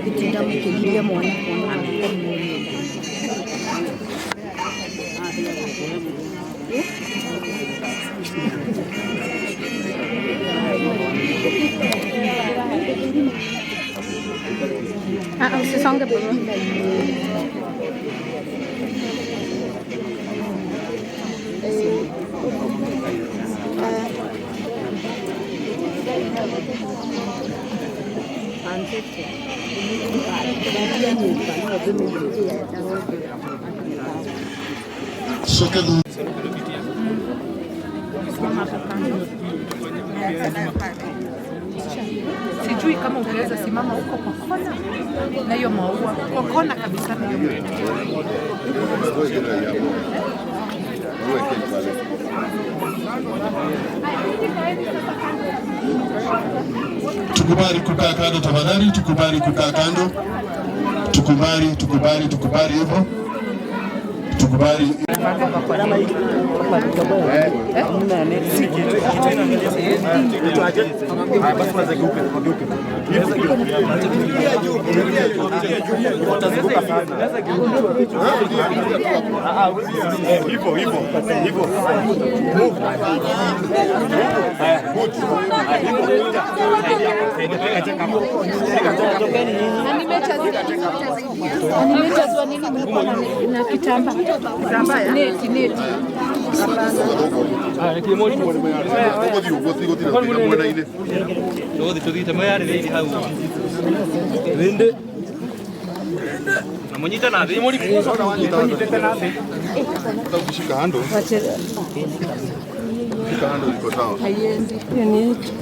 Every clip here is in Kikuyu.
Gũtinda mũkĩgiria mwana kuona. Ah, usisonge baba. Sijui kama utaweza simama huko kwa kona na hiyo maua kwa kona kabisa na hiyo maua. Tukubali kukaa kando tafadhali, tukubali kukaa kando, tukubali, tukubali, tukubali hivyo, tukubali. Animators wa nini mlikuwa na kitambaa? Neti, neti. Tũgũthiĩ ũguo tigũtinda mwena-inĩ. Tũgũthiĩ tũthiĩte mwĩyarĩrĩirie hau rĩndĩ na mũnyite na thĩ. Hata ukishika handle, ukishika handle iko sawa. Haiendi. Hiyo ni yetu.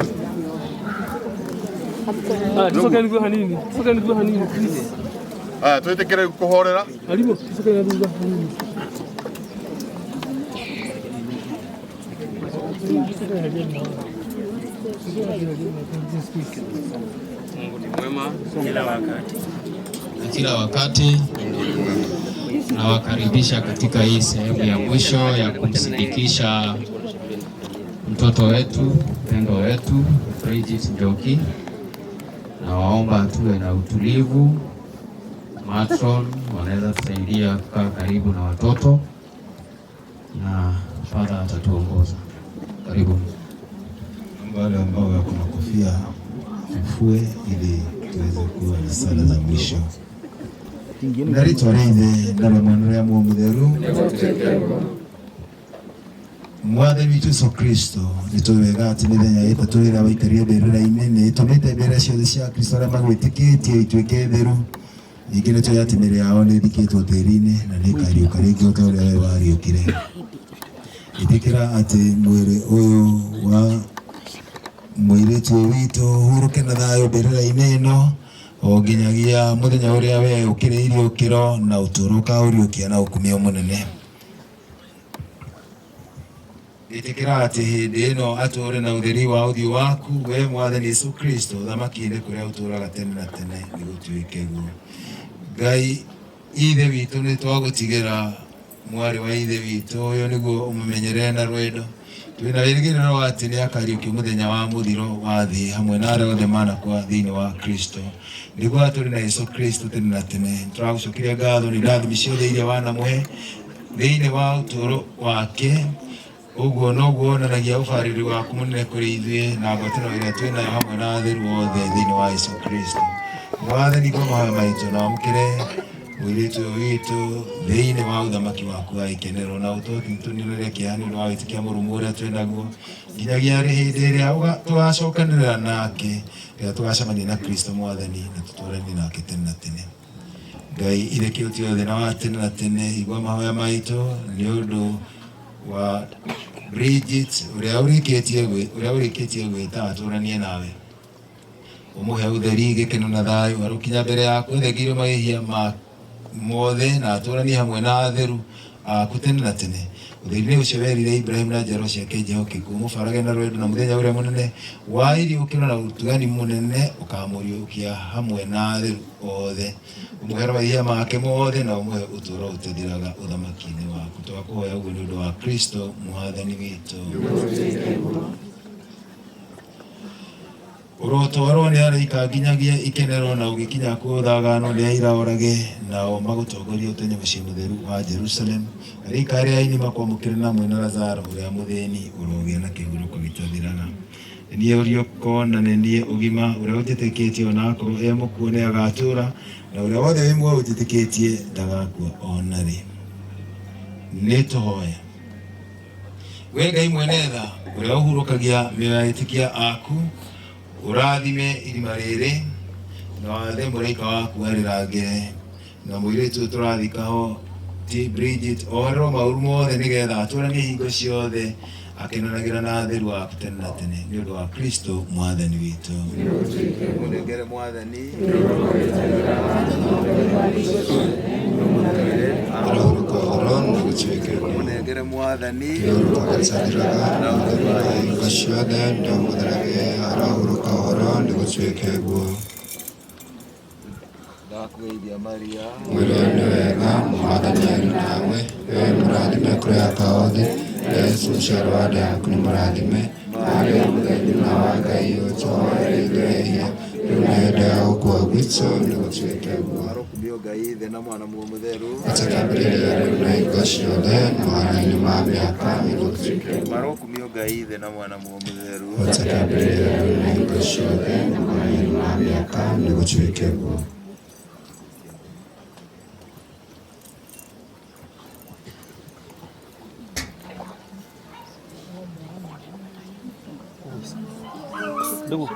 Tusogeni thutha hanini, tusogeni thutha hanini please. Aya, twĩtĩkĩre kũhorera. Arimũ, tusogeni thutha hanini. Mungu ni mwema kila wakati. Na kila wakati nawakaribisha katika hii sehemu ya mwisho ya kumsindikisha mtoto wetu mpendwa wetu Bridget Njoki. Nawaomba tuwe na utulivu. Matron wanaweza tusaidia kukaa karibu na watoto na Father atatuongoza. Karibu. Wale ambao wako na kofia mfue ili tuweze kuwa na sala za mwisho. Na rĩtwa rĩa Ithe na rĩa Mwana na rĩa Muoyo Mũtheru. Mwathani witũ Yesu Kristo, nĩ tũĩ wega atĩ mĩthenya ĩtatũ ĩrĩa waikarire mbĩrĩra-inĩ nĩ ĩtũmĩte mbĩrĩra ciothe cia Kristo arĩa magwĩtĩkĩtie ituĩke theru. Ningĩ nĩ tũĩ atĩ mĩĩrĩ yao nĩ ĩthikĩtwo tĩri-inĩ na nĩ ĩkariũka rĩngĩ o ta ũrĩa we wariũkire. Ĩtĩkĩra atĩ mwĩrĩ ũyũ wa mũirĩtu ũyũ witũ ũhurũke na thayũ mbĩrĩra-inĩ ĩno o nginyagia mũthenya ũrĩa we ũkĩrĩirie ũkĩro na ũtũũro ũkaũriũkia na ũkumio mũnene. Ĩtĩkĩra atĩ hĩndĩ ĩno atũũre na ũtheri wa ũthiũ waku we Mwathani Yesu Kristo ũthamaki-inĩ kũrĩa ũtũũraga tene na tene nĩgũtuĩke guo. Ngai Ithe witũ nĩ twagũtigĩra mwarĩ wa Ithe witũ ũyũ nĩguo ũmũmenyerere na rwendo. Twĩna wĩrĩgĩrĩro wa atĩ nĩakariũkio mũthenya wa mũthiro wa thĩ hamwe na arĩa othe manakua thĩinĩ wa Kristo. Nĩguo atũũre na Yesu Kristo tene na tene. Tũragũcokeria ngatho nĩ ndathimi ciothe iria wanamũhe thĩinĩ wa ũtũũro wake. Ũguo noguo wonanagia ũbarĩri waku mũnene kũrĩ ithuĩ na ngwatanĩro ĩrĩa twĩ nayo hamwe na atheru othe thĩinĩ wa Yesu Kristo. Mwathani igua mahoya maitũ na wamũkĩre mũirĩtu ũyũ witũ thĩinĩ wa ũthamaki waku wa gĩkenero na ũtũninĩre kĩeha nĩ ũndũ wa wĩtĩkia mũrũmu ũrĩa twĩ naguo nginyagia hĩndĩ ĩrĩa tũgacokanĩrĩra nake rĩrĩa tũgacemania na Kristo Mwathani na tũtũũranie nake tene na tene. Ngai ithe kĩhoti othe na wa tene na tene igua mahoya maitũ nĩ ũndũ wa Bridget ũrĩa ũrĩkĩtie gwĩta atũũranie nawe. Ũmũhe ũtheri gĩkeno na thayũ arũkinya mbere yaku athengerio mahĩtia ma mothe na atũũranie hamwe na atheru Aku tene na tene. Ũtheri-inĩ ũcio werire Ibrahim na njiaro ciake njĩhokeku ũmũbarage na rwendo na mũthenya ũrĩa mũnene wa iriũkĩro na ũtugani mũnene ũkamũriũkia hamwe na atheru othe, ũmũhere mehia make mothe na ũmũhe ũtũũro ũtathiraga ũthamaki-inĩ waku. Twakũhoya ũguo nĩ ũndũ wa Kristo Mwathani witũ. Ũrotwarwo nĩ araika nginyagia ikenero na ũgĩkinya kũthagano nĩ aira orage nao magũtongoria ũtonye mũciĩ mũtheru wa Jerusalem. Araika arĩa aini makwamũkĩre na mwena Lazaro ũrĩa mũthĩni ũrogĩa na kĩhurũko gĩtathiraga. Nĩ niĩ ũriũko na nĩ niĩ ũgima, ũrĩa ũnjĩtĩkĩtie ona akorwo e mũkuũ nĩ agatũũra, na ũrĩa wothe wĩ muoyo ũnjĩtĩkĩtie ndagakua ona rĩ. Nĩ tũhoe. We Ngai mwene tha, ũrĩa ũhurũkagia mĩoyo ya etĩkia aku, ũrathime irima rĩrĩ na wathe mũraika waku arĩrangĩre, na mũirĩtu ũyũ tũrathika ho ti Bridget oherwo maũru mothe nĩgetha atũranie hingo ciothe akenanagĩra na atheru aku tene na tene nĩ ũndũ wa Kristo Mwathani witũ. Mũnengere Mwathani Arahurũka ũhoro na gũtuĩke guo. Mũnengere Mwathani Kĩhurũko gĩtathiraga na ũtheru wa hingo ciothe na ũmũtherage. Arahurũka ũhoro nĩ gũtuĩke guo. Ndakũgeithia Maria. Mwĩrĩ nĩ wega, Mwathani arĩ nawe, wee mũrathime kũrĩ aka othe, Yesu ũciaro wa nda yaku nĩ mũrathime. Maria mũtheru na wa Ngai ũtũhoere ithuĩ ehia, rĩu na hĩndĩ ya gũkua gwitũ nĩ gũtuĩke guo. Arokumio Ngai Ithe na Mwana Muoyo Mũtheru. Atakambĩrĩria rĩu na hingo ciothe mahana-inĩ ma mĩaka nĩ gũtuĩke guo. Arokumio Ngai Ithe na Mwana Muoyo Mũtheru. Atakambĩrĩria rĩu na hingo ciothe mahana-inĩ ma mĩaka nĩ gũtuĩke guo. Ndugu.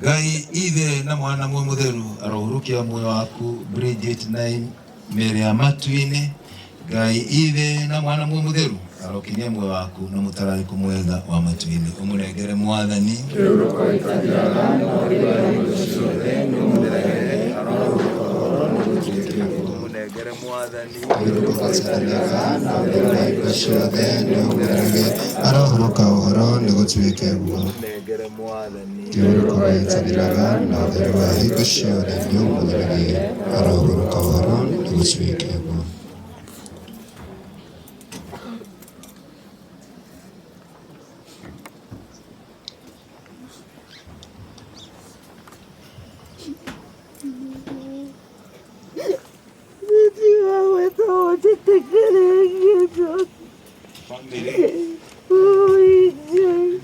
Ngai ithe na mwana mwe mutheru arohurukia muoyo waku Bridget na mĩĩrĩ ya matu-inĩ. Ngai ithe na mwana mwe mutheru arokinyia muoyo waku na mũtararĩko mwega wa matu-inĩ, ũmũnengere Mwathani. Ũmũnengere Mwathani. Arohuruka ũhoro nĩ gũtuĩke guo. Ũmũnengere Mwathani. Kĩhurũko gĩtathiraga na ũtheru wa hingo ciothe nĩ ũmũtheragie. Arohuruka ũhoro nĩ gũtuĩke guo.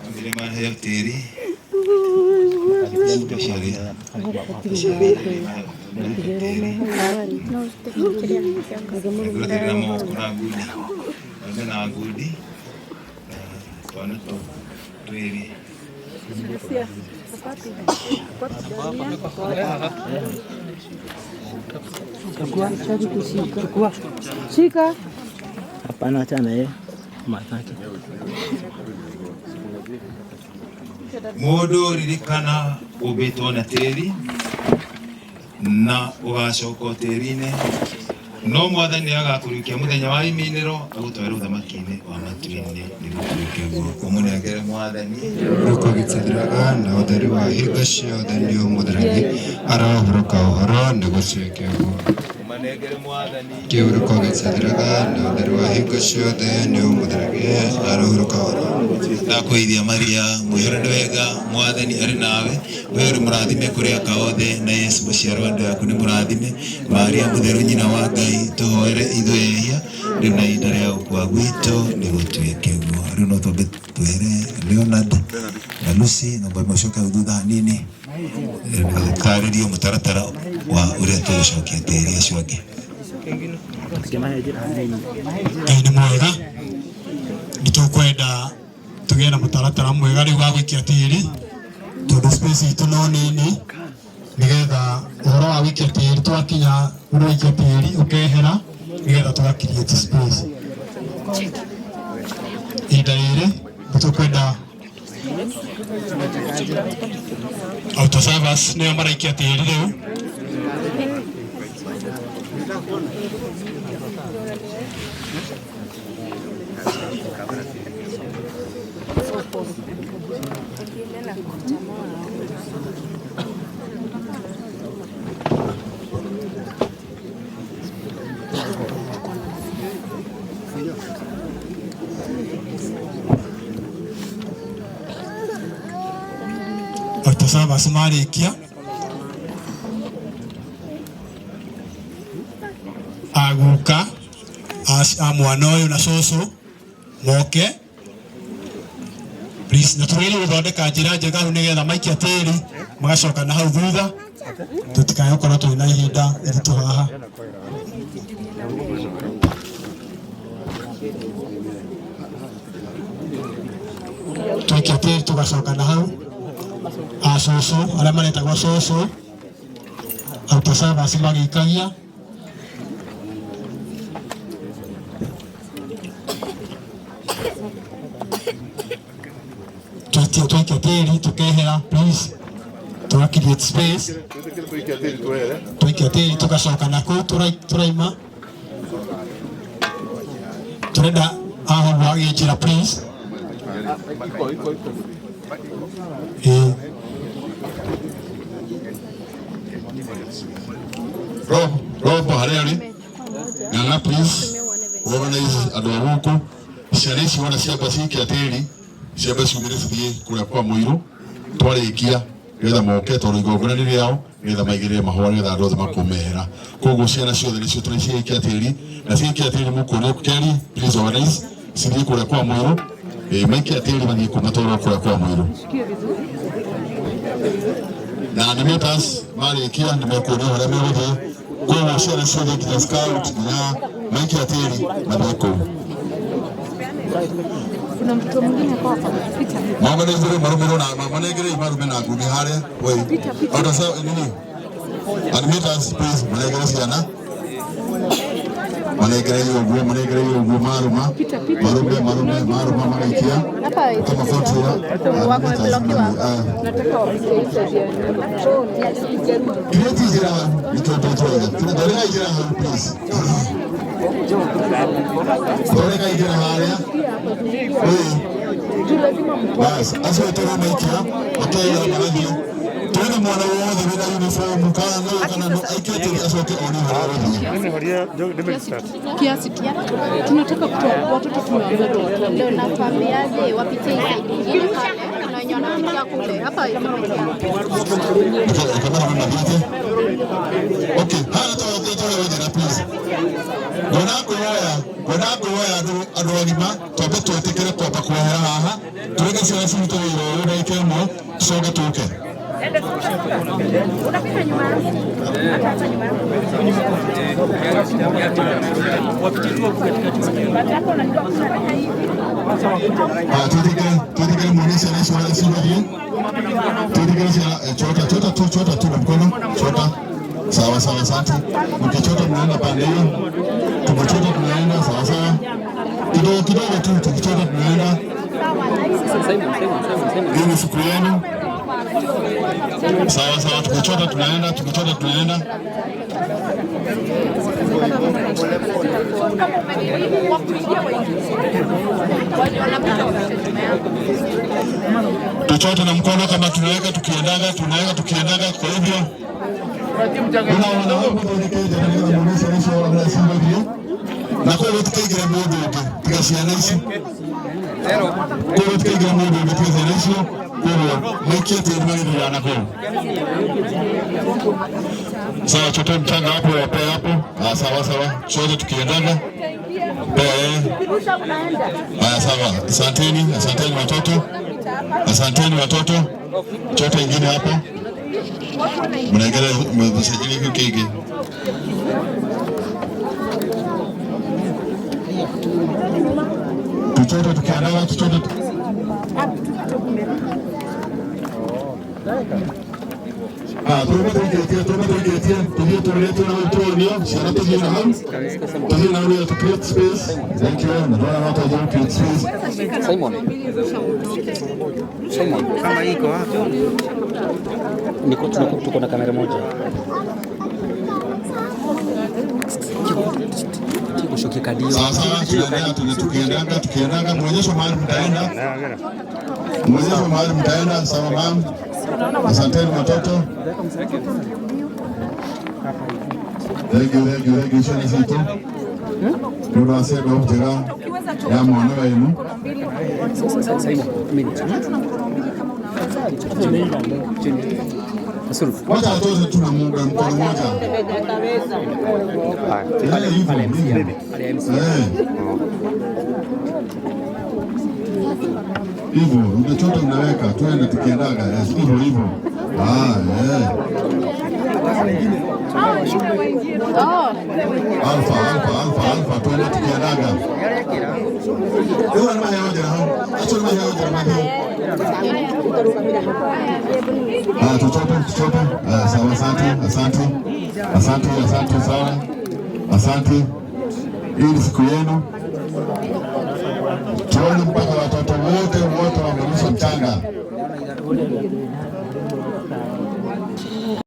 Family maheo tĩri. Ngũrũthĩrĩra moko na ngundi. One na ngundi. Na twana twĩrĩ. Shika. Hapana, achana yeye. Mataki. Mũndũ ririkana ũmbĩtwo na tĩri na ũgacoka tĩri-inĩ, no Mwathani agakũriũkia mũthenya wa iminĩro agũtware ũthamaki-inĩ wa matu-inĩ nĩgũtuĩke guo. Ũmũnengere Mwathani. Kĩhurũko gĩtathiraga na ũtheru wa hingo ciothe nĩ ũmũtheragie. Arohuruka ũhoro nĩ gũtuĩke guo. Ũmanengere Mwathani. Kĩhurũko gĩtathiraga na ũtheru wa hingo ciothe nĩ ũmũtheragie. Arohuruka ũhoro nĩ gũtuĩke. Ndakwĩithia Maria mwĩhore nĩ wega, Mwathani arĩ nawe, we ũrĩ mũrathime kũrĩ aka othe, na Yesu mũciaro wa nda yaku nĩ mũrathime. Maria mũtheru nyina wa Ngai, tũhoere ithuĩ ehia rĩu na ihinda rĩa gũkua gwitũ nĩ gũtuĩke guo. Rĩu no twambe twĩre Leonard na Lucy na mwambe mũcoke hau thutha hanini tarĩrio mũtaratara wa ũrĩa tũgũcokia tĩri acio angĩ. Ngai nĩ mwega, nĩ tũkwenda tũgĩe na mũtaratara mwega rĩu wa gũikia tĩri, tondũ space itũ no nini, nĩgetha ũhoro wa gũikia tĩri twakinya ũrĩa tĩri ũkehera, nĩgetha tũga create space. Ihinda rĩrĩ nĩ tũkwenda auto service nĩo maraikia tĩri rĩu. Auto service marĩkia aguka a mwana ũyũ na cũcũ moke please, na tũgerie gũthondeka njĩra njega hau nĩgetha maikia tĩri magacoka na hau thutha, tũtikae gũkorwo twĩ na ihinda iritũ haha. Twaikia tĩri tũgacoka na hau a cũcũ arĩa maretagwo cũcũ auto service magĩikagia. Twaikia tĩri tũkehera please, tũga create space. Twĩtĩkĩre tũikia tĩri twehere. Twaikia tĩri tũgacoka na kũu tũraima. Tũrenda haha ũguo hagĩe njĩra please. Ĩĩ. Rob, Rob harĩa arĩ. Ng'ang'a please organize andũ a gũkũ. Ciana ici wona ciamba ciikia tĩri, ciambe ciumĩre cithiĩ kũrĩa kwa mũirũ twarĩkia nĩgetha moke tondũ igongona nĩ rĩao nĩgetha maigĩrĩre mahũa nĩgetha andũ othe makũmehera. Koguo ciana ciothe nĩcio tũrĩ ciikia tĩri na ciikia tĩri mũkuonio. Kerry, please organize cithiĩ kũrĩa kwa mũirũ. Ĩĩ, maikia tĩri mathiĩ kũ matwarwo kũrĩa kwa mũirũ na animators marĩkia nĩ mekuonio harĩa megũthiĩ. Koguo ciana ciothe nginya scout nginya maikia tĩri mathiĩ kũu. Kuna mtoto mwingine kwa hapa. Pita. Mamanengere marũmĩrwo na manengere marume na ngundi harĩa wei ota sa nini. Animators, please manengere ciana, manengere ũguo, manengere ũguo, marũma marume marume marũma magaikia kama controller. Nataka wapite hii side ya nyuma. Create njĩra hau nĩkĩo tũtwaiga thondeka njĩra hau, please, thondeka njĩra harĩa. Ĩĩ. Bas, acio tũrĩ maikia makegera magathiĩ. Twĩna mwana wothe wĩna uniform kana no kana no aikie tĩri acoke one harĩa agũthiĩ. Kiasi tu. Tunataka kutoa watoto, tumewaambia tuwatoe. Ndio nakwambiaje, wapitie hii side nyingine pale, kuna wenye wanapitia kule hapa itapitia. Okay, haya tũrĩ njĩra, please. Ngwenda kwĩhoya, ngwenda kwĩhoya andũ andũ agima twambe twĩtĩkĩre kwamba kwehera haha tũreke ciana cirute wĩra ũyũ ndagĩka ĩmwe tũcoke tũke. Unapita nyuma yangu. Hata nyuma yangu. Haya, twĩtĩkĩre twĩtĩkĩre muone ciana icio cirathiĩ. Twĩtĩkĩre ciana chota chota tu, chota tu na mkono, chota. Sawa sawa, asante. Mkichota mnaenda pande hiyo. Tukichota tunaenda sawa sawa. Kidogo kidogo tu tukichota tunaenda. Hii ni siku yenu. Sawa sawa, tukichota tunaenda, tukichota tunaenda. Tuchote na mkono kama tunaweka tukiendaga, tunaweka tukiendaga. Kwa hivyo na koguo tikaingĩra mũndũ ũngĩ tiga ciana ici, koguo tikaingĩra mũndũ ũngĩ tiga ciana icio, koguo maikie tĩri magĩthiaga na kũu. Sawa, chote mchanga hapo, wapee hapo. Ah, sawa sawa, chote tukiendaga pea yeye. Haya, sawa, asanteni, asanteni watoto, asanteni watoto. Chote ingine hapo, mnaendelea msajili hiki kingi. Tuchote tukiendaga, tuchote. Ah, turime tuikĩtie, turime tuikĩtie, tũthiĩ tũrĩrĩtio na hau tuonio ciana tũthiĩ na hau, tũthiĩ na hau nĩgetha tu create space. Thank you. Na ndona no twanjie ku create space. Simon. Simon. Kama iko hapo. Niko tuko na kamera moja. Kushokia kadi. Sawa sawa, tunaendelea tukiendaga tukiendaga, muonyeshe mahali mtaenda, muonyeshe mahali mtaenda. Sawa ma'am, asanteni watoto. Thank you, thank you, thank you. Ciana citũ nĩ ũndũ wa ciendo njega ya mwana wenu. Simon, minute. Wacha watoto tu na Mungu mkono mmoja. Eh, hivyo, hivyo. Eh. Hivyo, unachota unaweka, tuende tukiendaga. Yes, hivyo hivyo. Ah, eh. Alfa, alfa, alfa, alfa, tuende tukiendaga. Rĩu nĩ maheo njĩra hau. Acio nĩ maheo njĩra mathiĩ. Ah, tuchote, tuchote. Ah, sawa, asante, asante. Asante, asante sana. Asante. Hii ni siku yenu. Tuone mpaka watoto wote wote wamerusha mchanga.